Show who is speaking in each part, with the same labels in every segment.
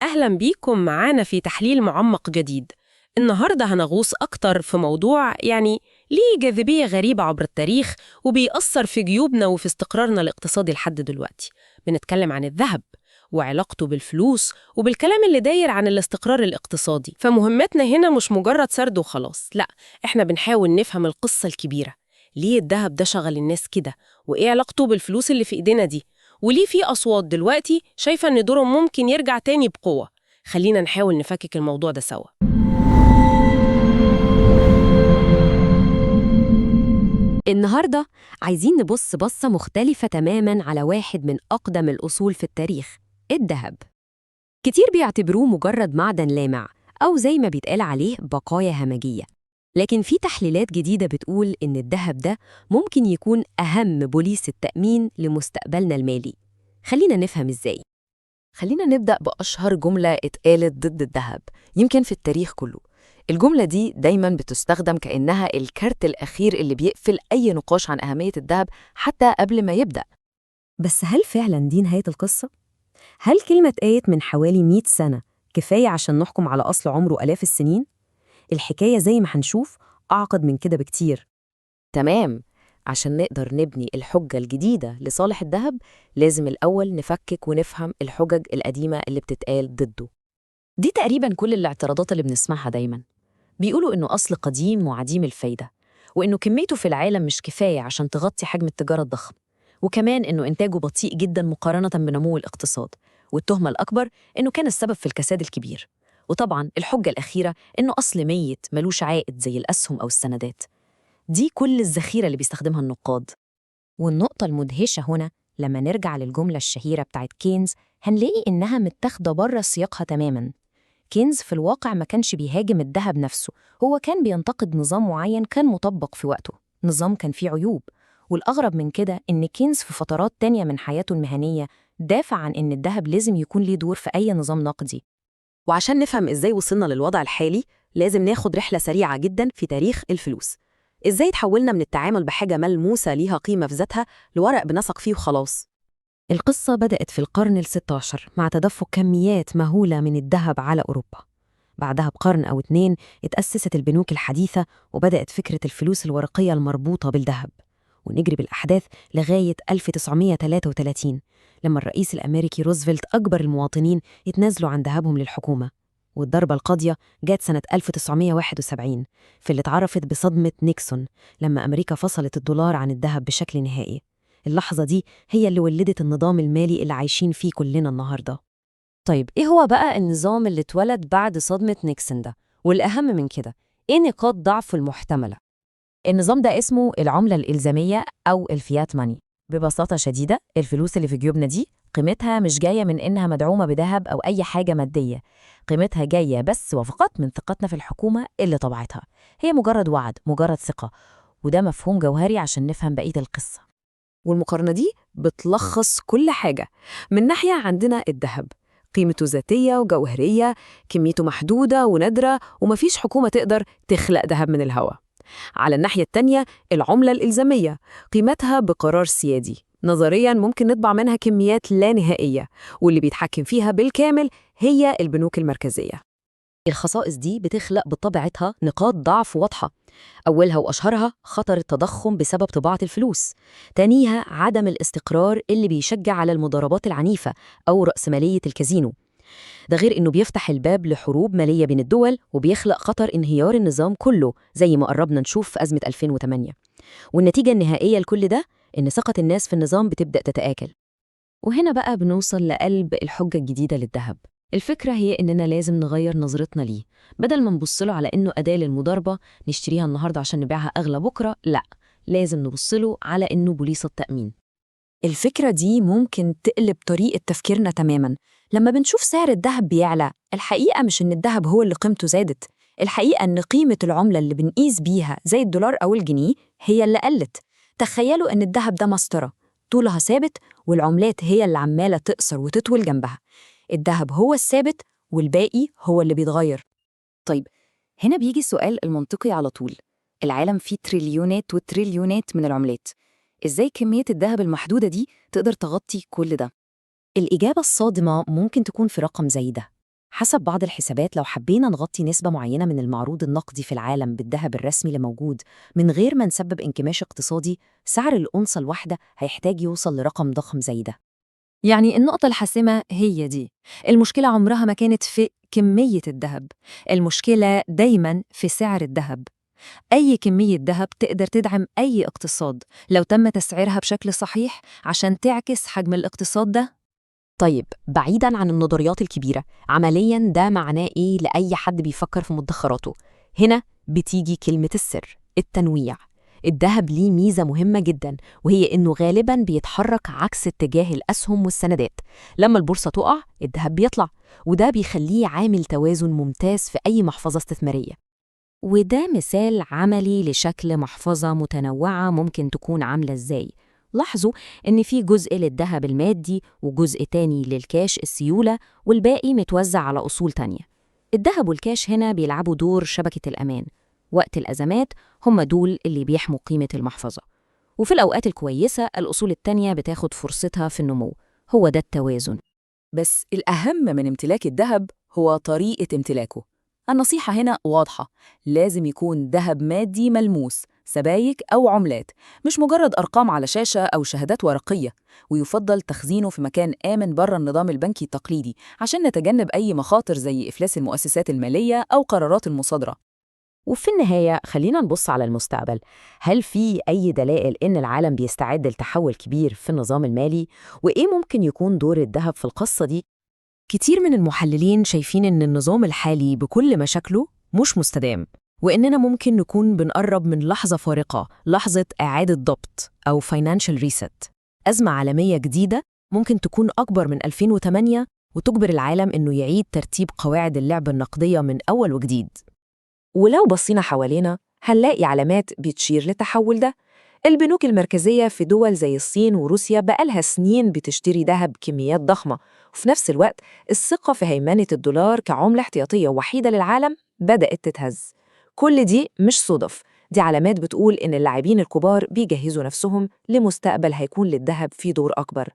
Speaker 1: أهلا بيكم معانا في تحليل معمق جديد. النهاردة هنغوص أكتر في موضوع يعني ليه جاذبية غريبة عبر التاريخ وبيأثر في جيوبنا وفي استقرارنا الاقتصادي لحد دلوقتي. بنتكلم عن الذهب وعلاقته بالفلوس وبالكلام اللي داير عن الاستقرار الاقتصادي. فمهمتنا هنا مش مجرد سرد وخلاص، لا، احنا بنحاول نفهم القصة الكبيرة. ليه الذهب ده شغل الناس كده؟ وإيه علاقته بالفلوس اللي في إيدينا دي؟ وليه في أصوات دلوقتي شايفة إن دوره ممكن يرجع تاني بقوة؟ خلينا نحاول نفكك الموضوع ده سوا.
Speaker 2: النهاردة عايزين نبص بصة مختلفة تماماً على واحد من أقدم الأصول في التاريخ، الذهب. كتير بيعتبروه مجرد معدن لامع أو زي ما بيتقال عليه بقايا همجية، لكن في تحليلات جديدة بتقول إن الذهب ده ممكن يكون أهم بوليس التأمين لمستقبلنا المالي. خلينا نفهم إزاي.
Speaker 3: خلينا نبدأ بأشهر جملة اتقالت ضد الذهب يمكن في التاريخ كله. الجملة دي دايماً بتستخدم كأنها الكارت الأخير اللي بيقفل أي نقاش عن أهمية الذهب حتى قبل ما يبدأ.
Speaker 2: بس هل فعلاً دي نهاية القصة؟ هل كلمة اتقالت من حوالي 100 سنة كفاية عشان نحكم على أصل عمره آلاف السنين؟ الحكاية زي ما هنشوف أعقد من كده بكتير.
Speaker 3: تمام، عشان نقدر نبني الحجة الجديدة لصالح الذهب لازم الأول نفكك ونفهم الحجج القديمة اللي بتتقال ضده.
Speaker 4: دي تقريباً كل الاعتراضات اللي بنسمعها دايماً. بيقولوا إنه أصل قديم وعديم الفايدة، وإنه كميته في العالم مش كفاية عشان تغطي حجم التجارة الضخم، وكمان إنه إنتاجه بطيء جداً مقارنة بنمو الاقتصاد، والتهمة الأكبر إنه كان السبب في الكساد الكبير. وطبعاً الحجة الأخيرة إنه أصل ميت ملوش عائد زي الأسهم أو السندات. دي كل الذخيرة اللي بيستخدمها النقاد.
Speaker 2: والنقطة المدهشة هنا لما نرجع للجملة الشهيرة بتاعت كينز هنلاقي إنها متاخدة بره سياقها تماماً. كينز في الواقع ما كانش بيهاجم الذهب نفسه، هو كان بينتقد نظام معين كان مطبق في وقته، نظام كان فيه عيوب. والأغرب من كده إن كينز في فترات تانية من حياته المهنية دافع عن إن الذهب لازم يكون ليه دور في أي نظام نقدي.
Speaker 5: وعشان نفهم إزاي وصلنا للوضع الحالي لازم ناخد رحلة سريعة جدا في تاريخ الفلوس. إزاي تحولنا من التعامل بحاجة ملموسة ليها قيمة في ذاتها لورق بنثق فيه وخلاص؟
Speaker 2: القصة بدأت في القرن ال16 مع تدفق كميات مهولة من الذهب على أوروبا. بعدها بقرن أو اتنين اتأسست البنوك الحديثة وبدأت فكرة الفلوس الورقية المربوطة بالذهب. ونجري بالأحداث لغاية 1933 لما الرئيس الأمريكي روزفلت أجبر المواطنين يتنازلوا عن ذهبهم للحكومة. والضربة القاضية جت سنة 1971 في اللي اتعرفت بصدمة نيكسون لما أمريكا فصلت الدولار عن الذهب بشكل نهائي. اللحظة دي هي اللي ولدت النظام المالي اللي عايشين فيه كلنا النهاردة.
Speaker 6: طيب إيه هو بقى النظام اللي اتولد بعد صدمة نيكسون ده؟ والأهم من كده، إيه نقاط ضعفه المحتملة؟
Speaker 3: النظام ده اسمه العملة الإلزامية أو ال fiat money. ببساطة شديدة الفلوس اللي في جيوبنا دي قيمتها مش جاية من إنها مدعومة بذهب أو أي حاجة مادية، قيمتها جاية بس وفقط من ثقتنا في الحكومة اللي طبعتها. هي مجرد وعد، مجرد ثقة، وده مفهوم جوهري عشان نفهم بقية القصة.
Speaker 5: والمقارنة دي بتلخص كل حاجة. من ناحية عندنا الذهب قيمته ذاتية وجوهرية، كميته محدودة ونادرة ومفيش حكومة تقدر تخلق ذهب من الهواء. على الناحية التانية العملة الإلزامية قيمتها بقرار سيادي، نظرياً ممكن نطبع منها كميات لا نهائية، واللي بيتحكم فيها بالكامل هي البنوك المركزية.
Speaker 6: الخصائص دي بتخلق بطبيعتها نقاط ضعف واضحة. أولها وأشهرها خطر التضخم بسبب طباعة الفلوس. تانيها عدم الاستقرار اللي بيشجع على المضاربات العنيفة أو رأسمالية الكازينو. ده غير إنه بيفتح الباب لحروب مالية بين الدول وبيخلق خطر انهيار النظام كله زي ما قربنا نشوف في أزمة 2008. والنتيجة النهائية لكل ده إن ثقة الناس في النظام بتبدأ تتآكل.
Speaker 4: وهنا بقى بنوصل لقلب الحجة الجديدة للذهب. الفكرة هي إننا لازم نغير نظرتنا ليه. بدل ما نبصله على إنه أداة للمضاربة نشتريها النهاردة عشان نبيعها أغلى بكرة، لا، لازم نبصله على إنه بوليصة تأمين.
Speaker 7: الفكرة دي ممكن تقلب طريقة تفكيرنا تماماً. لما بنشوف سعر الذهب بيعلى، الحقيقة مش إن الذهب هو اللي قيمته زادت، الحقيقة إن قيمة العملة اللي بنقيس بيها زي الدولار أو الجنيه هي اللي قلت. تخيلوا إن الذهب ده مسطرة طولها ثابت والعملات هي اللي عمالة تقصر وتطول جنبها. الذهب هو الثابت والباقي هو اللي بيتغير.
Speaker 8: طيب هنا بيجي السؤال المنطقي على طول. العالم فيه تريليونات وتريليونات من العملات، إزاي كمية الذهب المحدودة دي تقدر تغطي كل ده؟
Speaker 6: الإجابة الصادمة ممكن تكون في رقم زي ده.
Speaker 2: حسب بعض الحسابات لو حبينا نغطي نسبة معينة من المعروض النقدي في العالم بالذهب الرسمي اللي موجود من غير ما نسبب انكماش اقتصادي، سعر الأونصة الواحدة هيحتاج يوصل لرقم ضخم زي ده.
Speaker 5: يعني النقطة الحاسمة هي دي، المشكلة عمرها ما كانت في كمية الذهب، المشكلة دايماً في سعر الذهب. أي كمية ذهب تقدر تدعم أي اقتصاد لو تم تسعيرها بشكل صحيح عشان تعكس حجم الاقتصاد ده.
Speaker 6: طيب بعيداً عن النظريات الكبيرة، عملياً ده معناه إيه لأي حد بيفكر في مدخراته؟ هنا بتيجي كلمة السر، التنويع. الذهب ليه ميزة مهمة جداً، وهي إنه غالباً بيتحرك عكس اتجاه الأسهم والسندات. لما البورصة تقع، الذهب بيطلع، وده بيخليه عامل توازن ممتاز في أي محفظة استثمارية.
Speaker 3: وده مثال عملي لشكل محفظة متنوعة ممكن تكون عاملة إزاي. لاحظوا إن في جزء للذهب المادي وجزء تاني للكاش السيولة، والباقي متوزع على أصول تانية. الذهب والكاش هنا بيلعبوا دور شبكة الأمان. وقت الأزمات هم دول اللي بيحموا قيمة المحفظة، وفي الأوقات الكويسة الأصول التانية بتاخد فرصتها في النمو. هو ده التوازن.
Speaker 8: بس الأهم من امتلاك الذهب هو طريقة امتلاكه. النصيحة هنا واضحة، لازم يكون ذهب مادي ملموس، سبايك أو عملات، مش مجرد أرقام على شاشة أو شهادات ورقية، ويفضل تخزينه في مكان آمن بره النظام البنكي التقليدي عشان نتجنب أي مخاطر زي إفلاس المؤسسات المالية أو قرارات المصادرة.
Speaker 6: وفي النهاية خلينا نبص على المستقبل. هل في أي دلائل إن العالم بيستعد لتحول كبير في النظام المالي؟ وإيه ممكن يكون دور الذهب في القصة دي؟
Speaker 1: كتير من المحللين شايفين إن النظام الحالي بكل مشاكله مش مستدام، وإننا ممكن نكون بنقرب من لحظة فارقة، لحظة إعادة ضبط أو financial reset، أزمة عالمية جديدة ممكن تكون أكبر من 2008 وتجبر العالم إنه يعيد ترتيب قواعد اللعبة النقدية من أول وجديد.
Speaker 5: ولو بصينا حوالينا هنلاقي علامات بتشير للتحول ده. البنوك المركزية في دول زي الصين وروسيا بقالها سنين بتشتري ذهب بكميات ضخمة، وفي نفس الوقت الثقة في هيمنة الدولار كعملة احتياطية وحيدة للعالم بدأت تتهز. كل دي مش صدف، دي علامات بتقول إن اللاعبين الكبار بيجهزوا نفسهم لمستقبل هيكون للذهب فيه دور أكبر.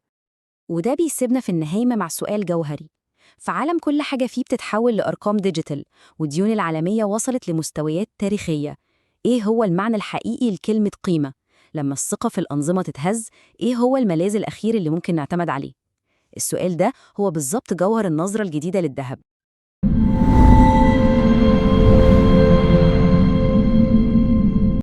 Speaker 3: وده بيسيبنا في النهاية مع سؤال جوهري. في عالم كل حاجة فيه بتتحول لأرقام digital، والديون العالمية وصلت لمستويات تاريخية، إيه هو المعنى الحقيقي لكلمة قيمة؟ لما الثقة في الأنظمة تتهز، إيه هو الملاذ الأخير اللي ممكن نعتمد عليه؟ السؤال ده هو بالظبط جوهر النظرة الجديدة للذهب.